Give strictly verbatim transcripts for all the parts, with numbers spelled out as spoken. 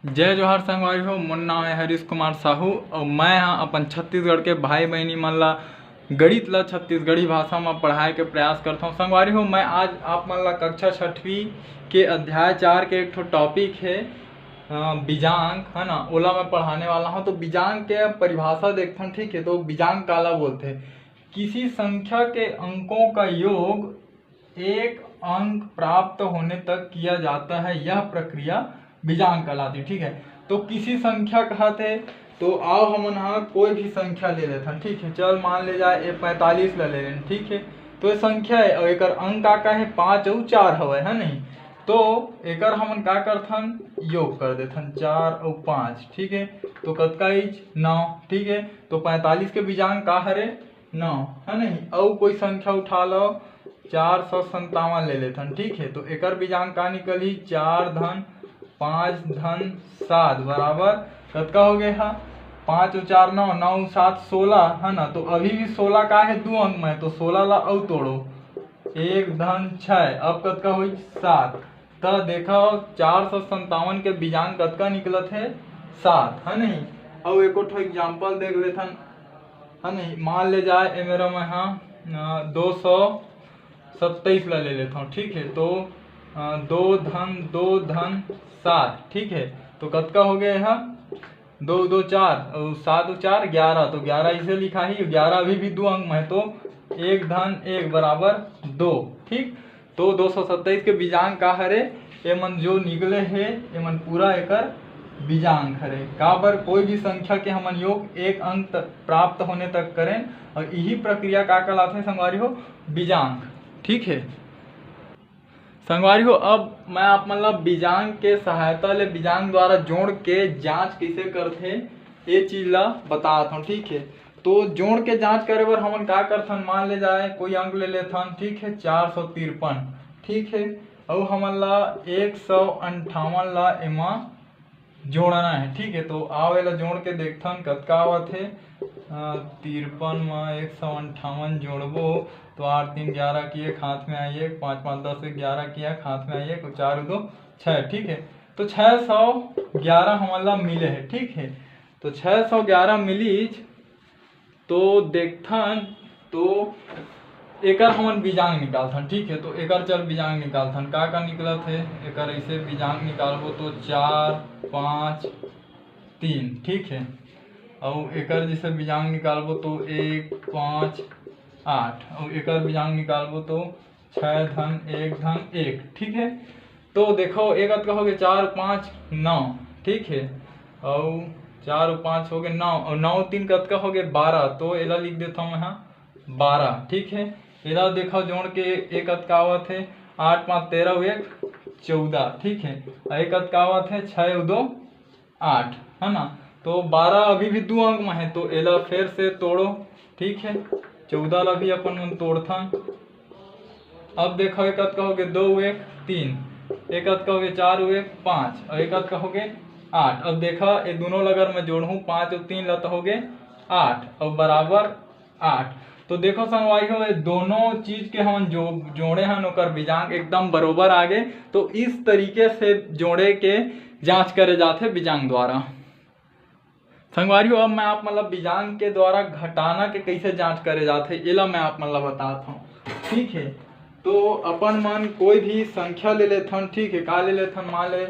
जय जोहार संगवारी हो, मोर नाम है हरीश कुमार साहू और मैं हाँ अपन छत्तीसगढ़ के भाई बहनी मन ला गणित ला छत्तीसगढ़ी भाषा में पढ़ाए के प्रयास करता हूँ। संगवारी हो, मैं आज आप मन ला कक्षा छठवीं के अध्याय चार के एक ठो टॉपिक है, अ, बीजांक, है ना, ओला मैं पढ़ाने वाला हूँ। तो बीजांक के परिभाषा देखथन, ठीक है। तो बीजांक काला बोलते? किसी संख्या के अंकों का योग एक अंक प्राप्त होने तक किया जाता है, यह प्रक्रिया बीजांक कहलाती, ठीक है। तो किसी संख्या कहत है, तो आओ हमन हा कोई भी संख्या ले लेथन, ठीक है। चल मान ले जाए ए पैंतालीस ला ले लेन, ठीक है। तो ये संख्या है और एकर अंक का का है, पाँच और चार हवय, है नहीं। तो एकर हमन का करथन, योग कर देथन, चार और पाँच, ठीक है। तो कतका इच, नौ, ठीक है। तो पैंतालीस के बीजांक का हरे, नौ, है नहीं। अउ कोई संख्या उठा लो, चार सौ संतावन ले लेथन, ठीक है। तो एकर बीजांक का निकलही, चार धन पाँच धन सात बराबर कतका हो गए हा, पाँच और चार नौ, नौ सात सोलह, है ना। तो अभी भी सोलह का है दो अंक में, तो सोलह ला अउ तोड़ो, एक धन छः, अब कतका होई, सात। त देखा, चार सौ संतावन के बीजांक कतका निकलत है, सात, है नहीं। अउ एको ठो एग्जाम्पल देख लेथन, है नहीं। मान ले जाए ए मेरा मैं हाँ दो सौ सत्ताईस ला ले लेता हूँ, ठीक है। तो अ, दो धन दो धन सात, ठीक है। तो कतका हो गया है, दो दो चार और सात दो चार ग्यारह, तो ग्यारह इसे लिखा ही, ग्यारह अभी भी दो अंक में है, तो एक धन एक बराबर दो, ठीक। तो दो सौ सत्ताईस के बीजांक का हरे, एमन जो निकले हे, एमन पूरा एकर बीजांक हरे। काबर कोई भी संख्या के हमन योग एक अंक तक प्राप्त होने तक करें, और यही प्रक्रिया का कहलाथे संगवारी हो, बीजांक, ठीक है। संगवारी हो, अब मैं आप मन ला बीजांक के सहायता ले, बीजांक द्वारा जोड़ के जांच कइसे करथे, ये चीज ला बतात हूँ, ठीक है। तो जोड़ के जांच करे बर हमन का करथन, मान ले जाए कोई अंक ले लेथन, ठीक है, चार सौ तिरपन, ठीक है। अउ हमन ला एक सौ अंठावन ला एमा जोड़ना है, ठीक है। तो आओ एला जोड़ के देखथन कतका आवत हे। अ, तिरपन म एक सौ अंठावन जोड़बो तो आठ तीन ग्यारह की एक हाथ में आई, एक पाँच पाँच दस, एक ग्यारह की एक हाथ में आई, एक चार दो छः, ठीक है। तो छः सौ ग्यारह हमन ला मिले है, ठीक है। तो छः सौ ग्यारह मिलीच, तो देखथन, तो एकर हमन बीजांग निकालथन, ठीक है। तो एकर चल बीजांग निकालथन, का का निकलत है एकर, ऐसे बीजांग निकालबो तो चार पाँच तीन, ठीक है। अउ एकर जैसे बीजांग निकालबो तो एक पाँच आठ, अउ एकर बीजांग निकालबो तो छः धन एक धन एक, ठीक है। तो देखो, एक कतका हो गए, चार पाँच नौ, ठीक है। अउ चार पाँच हो गए नौ, और नौ तीन कतका हो गए, बारह। तो एला लिख देता हूँ मैं, हाँ, बारह, ठीक है। एला देखो जोड़ के एक कतका आवत है, आठ पाँच तेरह, एक चौदह, ठीक है। और एक कतका आवत है, छः दो आठ, है ना। तो बारह अभी भी दो अंक में है, तो एला फिर से तोड़ो, ठीक है। चौदह ला भी अपन मन तोड़थन। अब देखो, एक कतका हो गए, दो एक तीन, एक कतका हो गए, चार एक पाँच, और एक कतका हो गए, आठ। अब देखा, ये दोनों ला अगर मैं जोड़हूँ, पाँच और तीन ला, तो हो गए आठ और बराबर आठ। तो देखो संगवारी हो, ये दोनों चीज के हमन जो जोड़े हन, ओकर बीजांक एकदम बरोबर आ गे। तो इस तरीके से जोड़े के जांच करे जाथे बीजांक द्वारा। संगवारी हो, अब मैं आप मतलब बीजांक के द्वारा घटाना के कैसे जांच करे जाथे, एला मैं आप मन ला बतात हूँ, ठीक है। तो अपन मन कोई भी संख्या ले लेथन, ठीक है, का ले लेथन, मान ले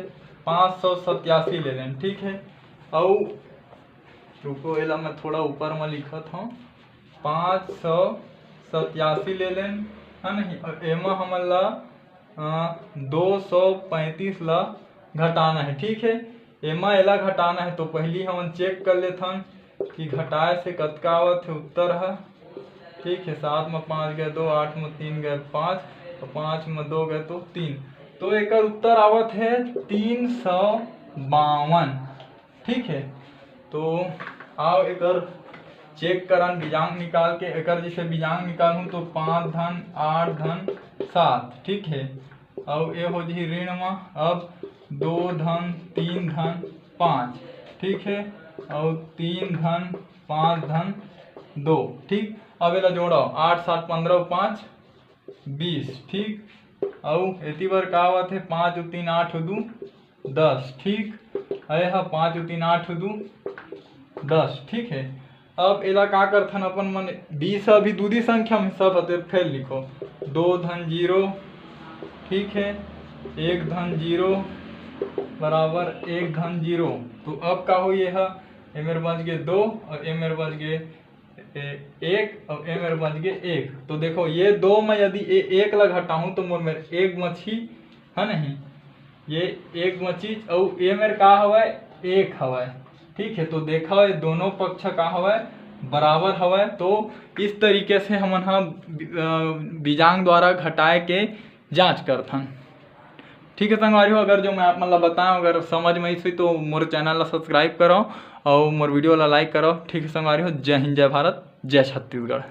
पाँच सौ सत्यासी ले लेन, ठीक है। अउ रुको, एला मैं थोड़ा ऊपर में लिखत हूँ, पाँच सौ सत्यासी ले लेन, है नहीं। और एमा हमन ला अ, दो सौ पैंतीस ला घटाना है, ठीक है। एमा एला घटाना है, तो पहली हमन चेक कर लेथन कि घटाए से कतका आवत है उत्तर ह, ठीक है। सात में पाँच गए दो, आठ में तीन गए पाँच, तो पाँच में दो गए तो तीन, तो एकर उत्तर आवत है तीन सौ बावन, ठीक है। तो आओ एकर चेक करन बीजांक निकाल के, एकर जैसे बीजांक निकालूँ तो पाँच धन आठ धन सात, ठीक है। अउ ए हो जही ऋण म, अब दो धन तीन धन पाँच, ठीक है, अउ तीन धन पाँच धन दो, ठीक। अब एला जोड़ो, आठ सात पंद्रह, पाँच बीस, ठीक। अउ एती बर का आवत है, पाँच अउ तीन आठ अउ दू दस, ठीक। अउ ये ह पाँच तीन आठ दू दस, ठीक है। अब एला का करथन अपन मन, बीस अभी दूधी संख्या में सब हते, फेर लिखो दो धन जीरो, ठीक है, एक धन जीरो बराबर एक धन जीरो। तो अब का हो, ये ह ए मेर बच गए दो अउ ए मेर बच गए ए-, एक अउ ए मेर बच गए एक। तो देखो, ये दो में यदि ए एक ला घटाहूँ तो मोर मेर एक बचही, है नहीं? ये एक बचिस अउ ए मेर का हवय, एक हवय। ठीक है, तो देखा, ये दोनों पक्ष का हवय, बराबर हवय। तो इस तरीके से हमन ह बी-, अ, बीजांग द्वारा घटाए के जांच करथन। ठीक है संगवारी हो, अगर जो मैं आप मन ला बताएं, अगर समझ में आइस होही तो मोर चैनल ला सब्सक्राइब करो अउ मोर वीडियो ला लाइक करो। ठीक है संगवारी हो, जय हिंद, जय भारत, जय छत्तीसगढ़।